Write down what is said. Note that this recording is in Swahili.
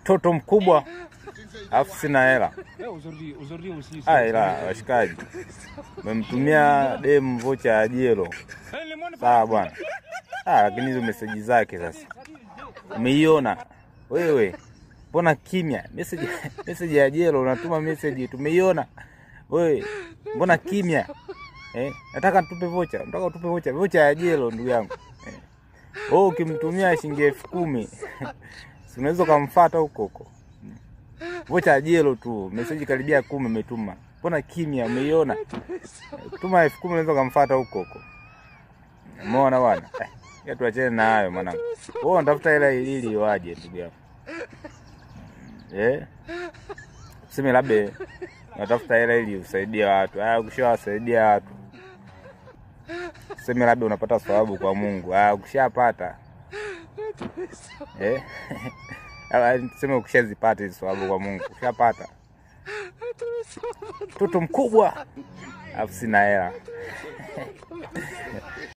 Toto mkubwa alafu sina hela. Ila washikaji, umemtumia dem vocha ya jelo. Sawa bwana. Lakini hizo message zake sasa umeiona wewe? Mbona kimya? Message ya jelo unatuma message tumeiona. Wewe mbona kimya? Nataka tupe vocha, nataka tupe vocha, vocha ya jelo ndugu yangu. Wewe ukimtumia shilingi 10,000 si unaweza kumfuata huko huko. Vocha ya jelo tu, message karibia 10 umetuma. Mbona kimya umeiona? Tuma 10,000 unaweza kumfuata huko huko. Umeona bwana? Ya tuachane na hayo mwanangu. Wewe unatafuta hela ili waje ndugu yangu. Useme labda unatafuta hela ili usaidie watu. Ukishawasaidia watu, useme labda unapata thawabu kwa Mungu. Ukishapata tuseme ukishazipata hizo thawabu kwa Mungu, ukishapata mtoto mkubwa alafu sina hela.